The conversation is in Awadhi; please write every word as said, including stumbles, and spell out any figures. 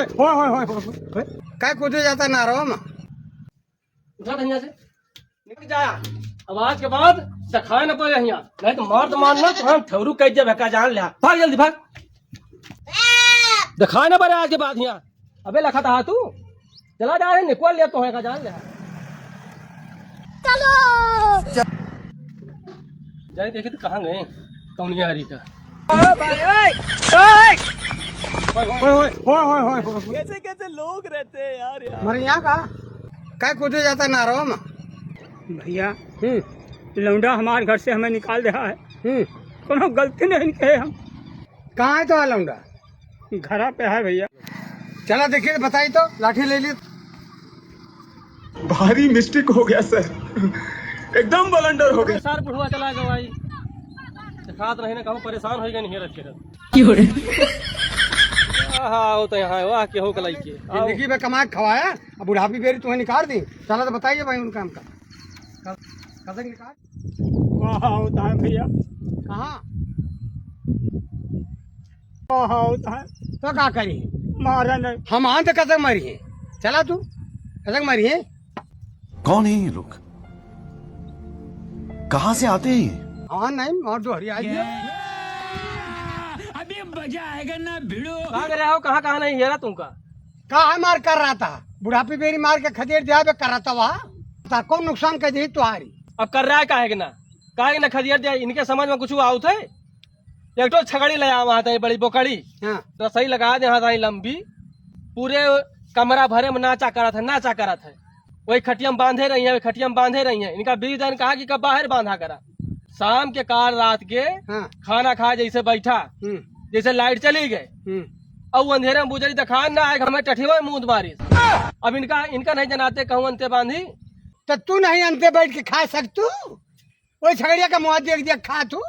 होय, होय, होय, होय, होय। काय कूदे जाता नारो में? उठा धनिया से। निकल जाया। अब आज के बाद दिखाए न पड़े हियाँ। नहीं तो मार तो मारना, तो हम ठौरू कह दिया, भक्का जान ले। भाग जल्दी, भाग। दिखाए न पड़े आज के बाद हियाँ। अबे लखा था तू। चला जा रहे, निकल ले तो है का जान ले। चलो। जाए देखी तो कहाँ गए? कौन यारी का? ओए, ओए, ओए, ओए। कैसे कैसे लोग रहते हैं यार, यार। मरे यहाँ का? काय कूदे जाता नारो में? भैया, हम्म। लौंडा हमार घर से हमें निकाल दिया है। हम्म। कोनो गलती नहीं कहे हम। कहाँ है तो लौंडा? घरा पे है भैया। चला देखिए, बताई तो, लाठी ले ली। भारी मिस्टेक हो गया सर, एकदम बलंडर हो गया। सार बुढ़वा चला गवा ई। दिखात रहे ना, कहूँ परेशान हो गए नहीं रखे। क्यों रे? आहा, वो तो यहाँ है, वाह, केहू के लइके। आओ। जिंदगी में कमा के खवाया, अब बुढ़ापी बेरी तुम्हें निकाल दी। चला तो बताइए भाई उन काम का। कब, कब तक निकाल? वाह, होता है भैया। कहाँ? हाँ, हाँ, होता है। तो का करी? मारा नहीं। हम आन तो कतक मरी है। चला तू, कतक मरी है। कौन है ये लोग? कहाँ से आते हैं ये? हाँ, नहीं, और जो हरियाली है। अभी मजा आएगा ना भिड़ो। कहाँ गए हो? कहाँ, कहाँ नहीं हेरा तुमका? का है मार कर रहा था? बुढ़ापी बेरी मार के खदेड़ दिया बे कर रहा था वहाँ। ता कौन नुकसान कर दी तुम्हारी? अब कर रहा है काहे के ना? काहे के ना खदेड़ दिया? इनके समझ में कुछ आवत है? एक ठो छकड़ी ले आवा था, बड़ी बोकड़ी। हाँ। रसई लगा दे, हाँ, लंबी। पूरे कमरा भरे में नाचा करत है, नाचा करत है। वही खटिया में बांधे रही है, वही खटिया में बांधे रही है। इनका बीस दिन कहा कि कब बाहर बांधा करा। शाम के कार रात के हाँ। खाना खाए जैसे बैठा, हम्म। जैसे लाइट चली गए। हम्म। अब वो अंधेरे में बुजरी दिखान ना आए, हमें टठिया में मूंद मारी। अब इनका, इनका नहीं जनाते कहूँ अंते बांधी। तो तू नहीं अंते बैठ के खा सकतू? ओए छगड़िया का मुँह देख देख खा तू।